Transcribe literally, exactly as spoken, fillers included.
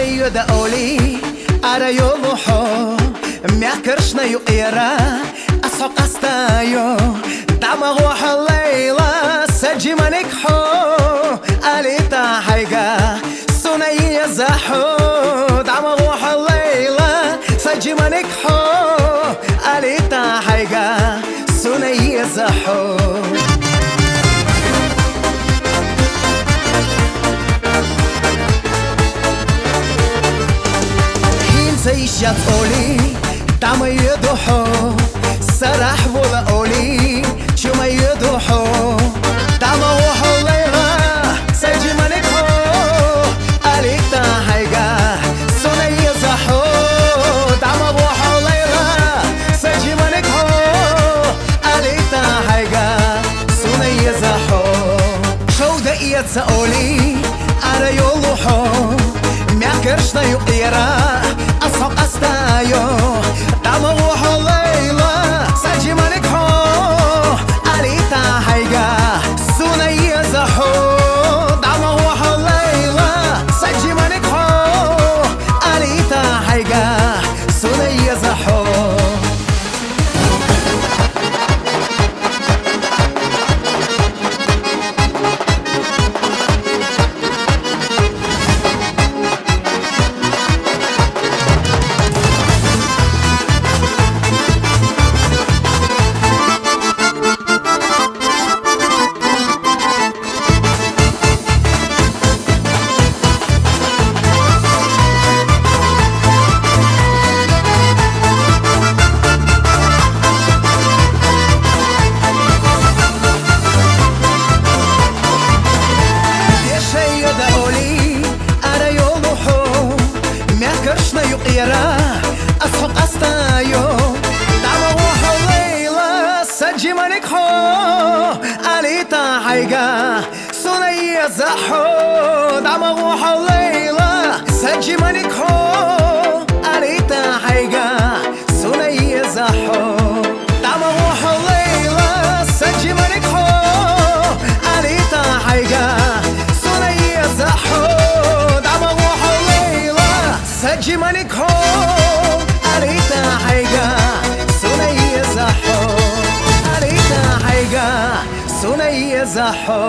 Йода Оли, ара йолу хьо, мехкаршна юкъера, ас хьо къастайо, дамагӀо хьо лайла, саджи маник хьо, али тӀа хьайга, суна еза хьо, дамагӀо хьо лайла, саджи маник хьо, али тӀа хьайга, суна еза хьо. ХӀинца иш яц Оли, тӀама йоду хьо, сарахь вола Оли, чума йоду хьо. ДамагӀо хьо лайла, саджи маник хьо, али тӀа хьайга, суна еза хьо. ДамагӀо хьо лайла, саджи маник хьо, али тӀа хьайга, суна еза хьо. Шовда эца Оли, ара йолу хьо, мехкаршна юкъера, ас хьо къастайо, дамагӀо хьо лайла, саджи маник хьо, али тӀа хьайга, суна еза хьо. ДамагӀо хьо лайла, саджи маник хьо, али тӀа хьайга, суна еза хьо. Дешайода Оли, ара йолу хьо, мехкаршна юкъера, ас хьо къастайо, дамагӀо хьо лайла, саджи маник хьо, али тӀа хьайга, суна еза хьо. ДамагӀо хьо лайла, саджи маник хьо, али тӀа хьайга, суна еза хьо. ДамагӀо хьо лайла, саджи маник хьо, али тӀа хьайга, суна еза хьо. ДамагӀо хьо лайла, саджи маник хьо, али тӀа хьайга, суна еза хьо, али тӀа хьайга, суна еза хьо.